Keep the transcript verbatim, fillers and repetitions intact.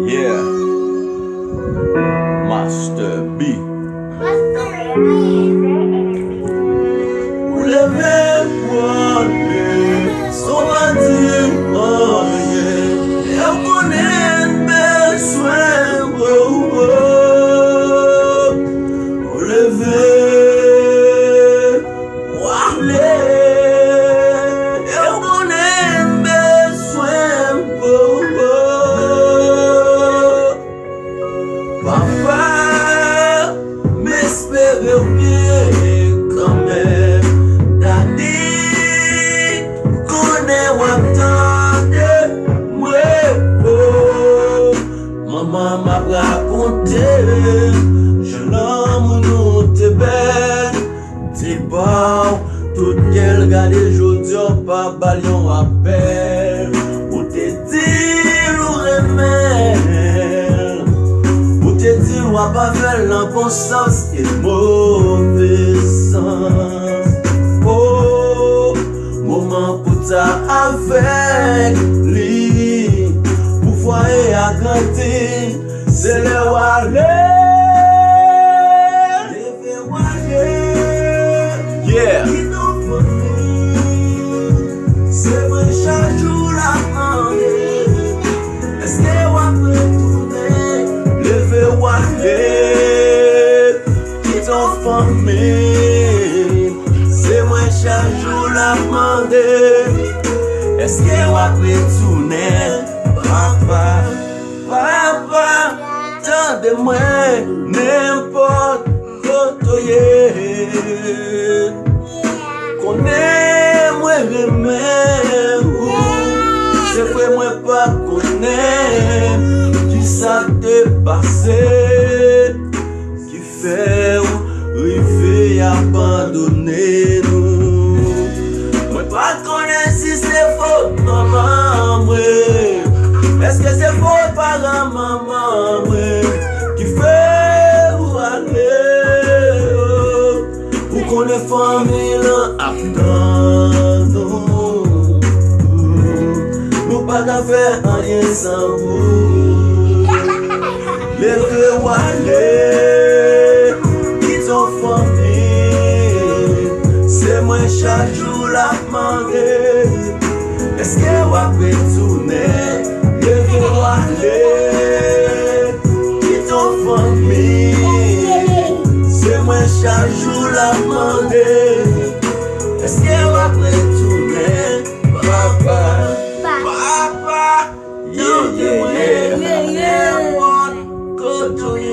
Yeah. Master B. Ou leve pou ale, san w pa di m anyen. E w konnen m bezwen w, oh, oh. Ou leve pou ale, e w konnen m bezwen w, oh, oh. Papa, m espere w byen kanmenm. Dadi, m konnen w ap tande mwen, oh. Manman m ap rakonte jan lanmou nou te bèl. Te ba w tout kè l, gade jodi a w pa ba l yon apèl. Ou te di l ou renmen l. Ou te di l w ap avè l nan bon sans e move sans. Oh, moman pou ta avèk li, pou fwaye a grandi, se lè w ale. Leve w ale. Yeah. Kite w fanmi. Se mwen chak jou l ap mande. Èske w ap retounen? Leve w ale. Kite w fanmi. Se mwen chak jou l ap mande. Èske w ap retounen? Papa, papa, tande mwen, nenpòt kote w ye. Konnen mwen renmen ou. Se vre mwen pa konnen kisa k te pase ki fè w rive abandone nou. Mwen pa konnen si se fòt manman mwen. Èske se fòt paran manman mwen ki fè ou ale? Ou konnen fanmi lan ap tann nou. Nou pa ka fè anyen san ou. Leve w ale, kite w fanmi. Se mwen chak jou l ap mande. Èske w ap retounen? Leve w ale, kite w fanmi. Se mwen chak jou l ap mande. Èske w ap retounen? Papa, papa, tande mwen, nenpòt kote w